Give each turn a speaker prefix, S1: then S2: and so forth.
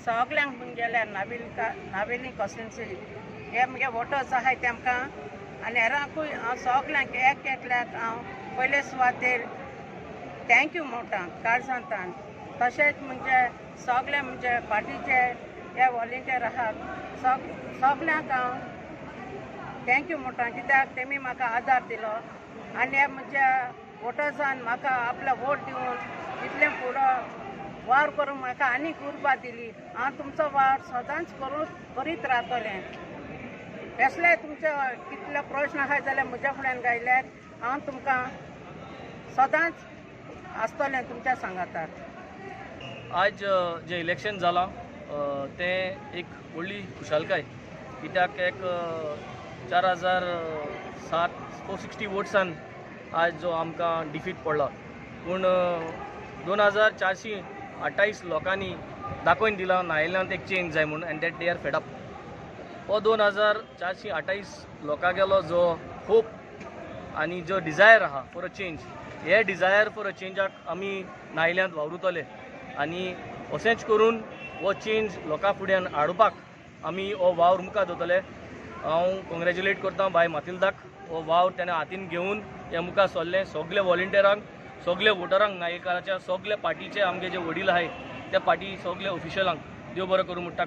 S1: सगल्यांक मुगेल्या नावेलीकार, नावेली कॉन्स्टिट्युन्सी हे मुगे वोटर्स आहाय तेमकां आनी हेरांकूय हांव सगल्यांक एक एकल्याक हांव पयले सुवातेर thank you म्हणटा काळजांतान. तशेंच म्हणजे सगळे म्हणजे पार्टीचे हे वॉलेंटियर आहात, सगल्यांक हांव thank you म्हणटा, कित्याक तेमी म्हाका आदार दिलो आनी हे म्हज्या वोटर्सान म्हाका आपलो वोट दिवन इतलें फुडो वावर करून म्हाका आनीक उर्बा दिली. हांव तुमचो वावर सदांच करून करीत रावतलें. कसले तुमचे कितले प्रश्न आहाय जाल्यार म्हज्या फुड्यान गायल्यार हांव तुमकां सदांच आसतलें तुमच्या सांगातार.
S2: आज जें इलेक्शन जालां तें एक व्हडली खुशालकाय, कित्याक एक 4007 460 वोट्सान आज जो आमकां डिफीट पडला, पूण 2428 लोकांनी दाखोवन दिलां नायल्यान एक चेंज जाय म्हूण and that they are fed up. हो 2428 लोकांगेलो जो होप आनी जो डिजायर आहा फॉर अ चेंज, हे डिजायर फॉर अ चेंजाक आमी नायल्यांत वावरुतले आनी अशेंच करून हो चेंज लोकां फुड्यान हाडपाक आमी हो वावर मुखार दवरतले. हांव कॉंग्रेच्युलेट करता बाय मातिल्दाक. हो वावर तेणें हातीन घेवन हे मुखार सरलें. सगळे वॉलंटियरांक, सगळे वोटरांक, नायकाराच्या सगळे पार्टीचे आमगे जे वडील आहाय त्या पार्टी सगळे ऑफिशियलांक देव बरो करूं म्हणटा.